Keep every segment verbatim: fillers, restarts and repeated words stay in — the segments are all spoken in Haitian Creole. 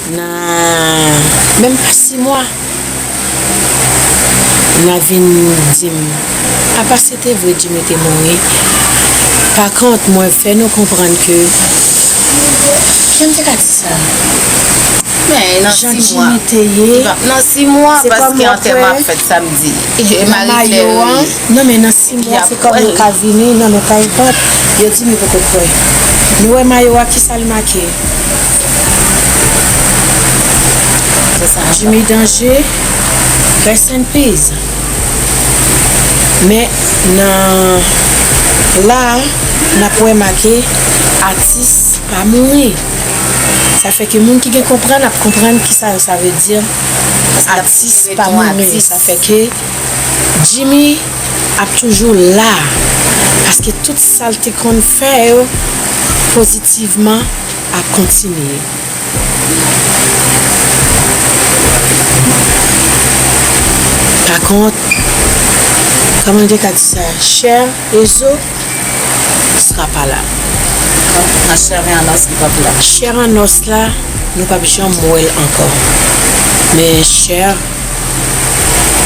Nan menm pa sis mwa, n a vin di m, apa se te vre Jimmy te mouri. Pa kont, mwen fè nou konprann ke, jan m te ka di sa? Men nan sis mwa. Jan Jimmy te ye, nan sis mwa, paske antèman ap fèt samdi. E Marie Claire, wi. Non, men nan sis mwa, se kòm yo ka vini, non, men pa enpòt. Yo di m yo poko kwè. Nou wè mayo a, kisa l make? Jimmy Danger, rest in peace. Men nan la a, n ap wè make atis pa mouri. Sa fè ke moun ki gen konprann ap konprann kisa sa vle di, atis pa mouri. Sa fè ke Jimmy ap toujou la, paske tout sa l te konn fè yo pozitivman ap kontinye. Pa kont, kòman m te ka di sa? Chè e zo sera pa la. Nan chè e an os li p ap la. Chè an os la, nou p ap janm wè l ankò. Men chè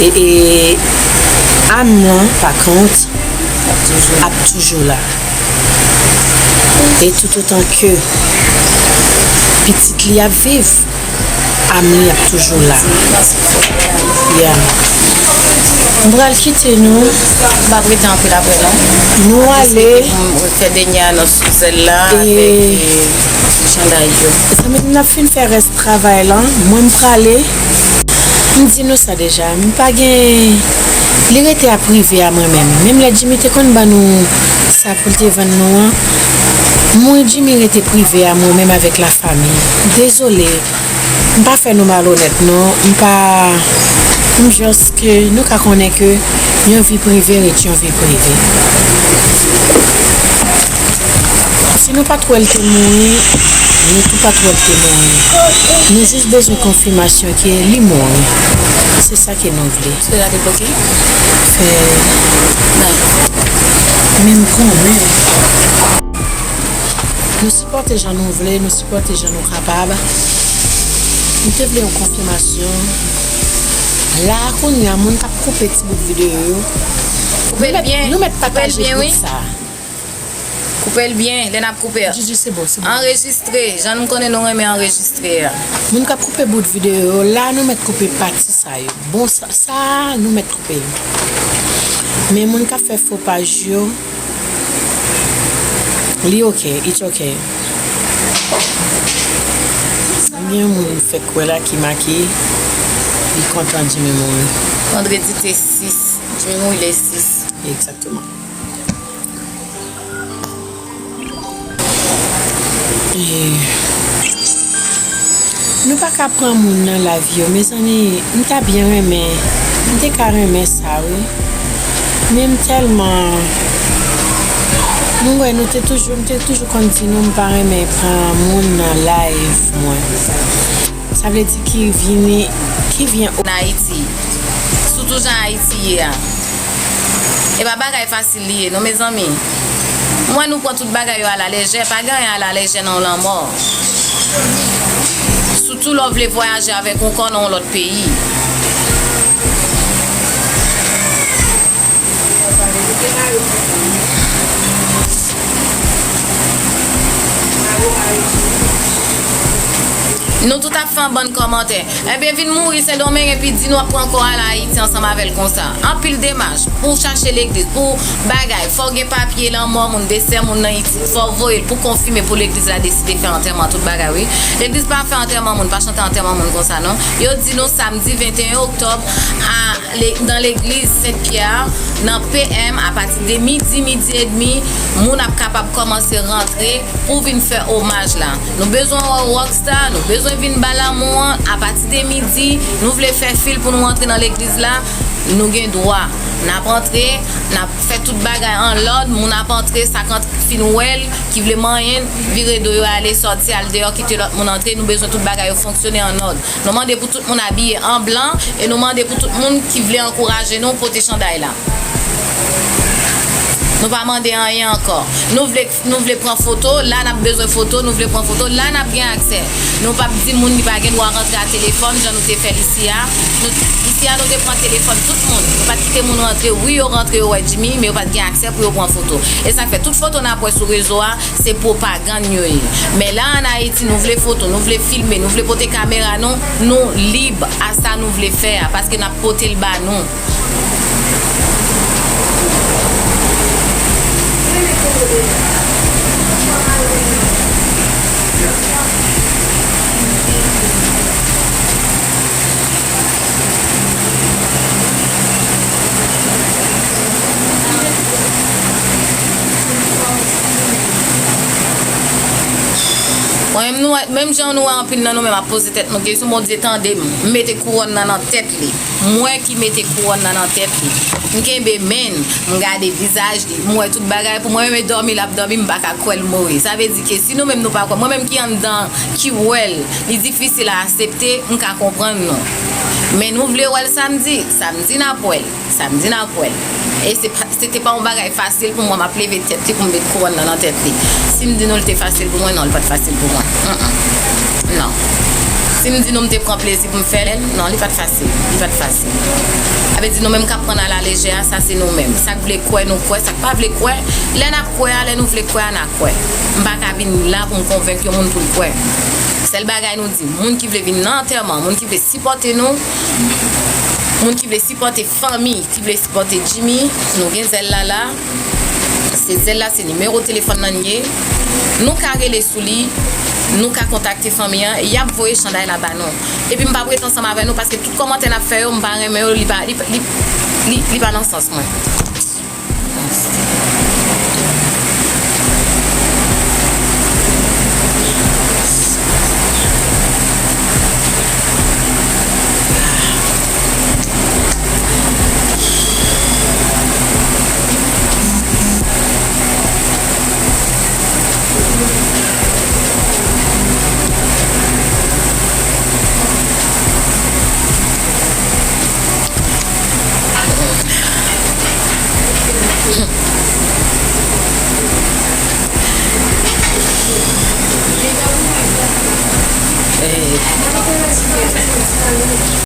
e, e am lan, pa kont, ap toujou la. E toutotan ke pitit li ap viv, am li ap toujou la. Yeah. M pral kite nou. M p ap rete anpil apre non. Nou ale. Fè dènye anons sou zèl la avèk, e, chanday yo. Zanmi m, n ap fin fè rès travay lan. Mwen, m prale. M di nou sa deja. M pa gen. Li rete a prive a mwen menm. Menm lè Jimmy te konn ban nou sa pou l te vann nou an, mwen, Jimmy rete prive a mwen menm avèk lafanmi. Dezole. M pa fè nou malonèt non. M pa. M jis ke nou ka konnen ke yon vi prive ret yon vi prive. Si nou pa t wè l te mouri, nou tou pa t wè l te mouri. Nou jis bezwen konfimasyon ke li mouri. Se sa ke nou vle. Sela te bloke? Fè. Men m konnen. Nou sipòte jan nou vle, nou sipòte jan nou kapab. M te vle yon konfimasyon. La a kounye a, moun k ap koupe ti bout videyo yo, koupe l byen, nou mèt pataje bout sa. Koupe l byen, lè n ap koupe a. Jiji, se bon, se bon. Anrejistre, jan nou konnen nou renmen anrejistre a. Moun k ap koupe bout videyo yo, la nou mèt koupe pati sa yo. Bon, sa, sa a, nou mèt koupe l. Men moun k ap fè fo paj yo, li oke, it's oke. Gen yon moun m fèk wè la ki make, li kontan Jimmy mouri. Vandredi te sis, Jimmy mouri le sis. Egzakteman. E, nou pa ka pran moun nan live yo, mezanmi, m ta byen renmen, m te ka renmen sa, wi. Men m tèlman, nou wè, nou te toujou, m te toujou konn di nou, m pa renmen pran moun nan live mwen. Sa vle di ki vini, ki vyen o- Nan Ayiti. Sitou jan Ayiti ye a. E pa bagay fasil li ye, non, mezanmi. M wè nou pran tout bagay yo alalèjè, pa gen anyen alalèjè nan yon lanmò. Sitou lè w vle vwayaje avèk yon kò nan yon lòt peyi. Nou tout ap fè yon bann kòmantè. Ebyen, vin mouri Sendomeng epi di nou ap pran kò al Ayiti ansanm avè l konsa. Anpil demach pou w chache legliz, pou bagay. Fò w gen papye lanmò moun, desè moun nan isit. Fò w voye l pou konfime pou legliz la deside fè antèman tout bagay, wi. Legliz pa fè antèman moun, pa chante antèman moun konsa, non. Yo di nou samdi venteyen oktòb a le-, nan legliz Sent Pyè, nan P M, apati de midi, midi edmi, moun ap kapab kòmanse rantre pou vin fè omaj la. Nou bezwen wè w Rockstar, nou bezwen vin ba lanmou an, apati de midi, nou vle fè fil pou nou antre nan legliz la, nou gen dwa. N ap antre, n ap fè tout bagay an lòd, moun ap antre, sa k antre fin wè l, ki vle manyen, vire do yo ale, sòti al deyò, kite lòt moun antre, nou bezwen tout bagay yo fonksyone an òd. Nou mande pou tout moun abiye an blan e nou mande pou tout moun ki vle ankouraje nou pote chanday la. Nou pa mande anyen ankò. Nou vle, nou vle pran foto, la n ap bezwen foto, nou vle pran foto, la n ap gen aksè. Nou p ap di moun li pa gen dwa rantre a telefòn, jan nou te fè l isi a. Nou, isi a, nou te pran telefòn tout moun. Nou pa t kite moun rantre. Wi, yo rantre, yo wè Jimmy, men yo pa t gen aksè pou yo pran foto. E sa k fè tout foto n ap wè sou rezo a, se pwopagann yo ye. Men la, ann Ayiti, nou vle foto, nou vle filme, nou vle pote kamera nou, nou lib a sa nou vle fè a, paske n ap pote l ba nou. Mwen menm, nou wè, menm jan nou wè anpil nan nou menm ap poze tèt nou kesyon, Bondye tande m, m mete kouwòn nan nan tèt li. Mwen ki mete kouwòn nan nan tèt li. M kenbe men l, m gade vizaj li, m wè tout bagay. Pou mwen menm, e dòmi l ap dòmi, m pa ka kwè l mouri. Sa vle di ke si nou menm nou pa kwè, mwen menm ki anndan, ki wè l, li difisil a aksepte, m ka konprann nou. Men nou vle wè l samdi, samdi n ap wè l. Samdi n ap wè l. E se pa, se te pa yon bagay fasil pou mwen, m ap leve tèt li pou m met kouwòn nan nan tèt li. Si m di nou l te fasil pou mwen, non, li pa t fasil pou mwen. Mm-mm. Non. Si m di nou m te pran plezi pou m fè l, non, li pa t fasil. Li pa t fasil. Sa vle di nou menm k ap pran n alalejè a, sa se nou menm. Sa k vle kwè, nou kwè. Sa k pa vle kwè, lè n ap kwè a, lè nou vle kwè a, n a kwè. M pa ka vin la pou m konvenk yon moun pou l kwè. Sèl bagay nou di, moun ki vle vin nan antèman, moun ki vle sipòte nou, moun ki vle sipòte fanmi, ki vle sipòte Jimmy, nou gen Zèl la la. Se Zèl la, se nimewo telefòn nan ye. Nou ka rele sou li, nou ka kontakte fanmi an, y ap voye chanday la ba nou. Epi m p ap ret ansanm avè nou, paske tout kòmantè n ap fè yo, m pa renmen yo, li pa, li, li, li, li pa nan sans mwen.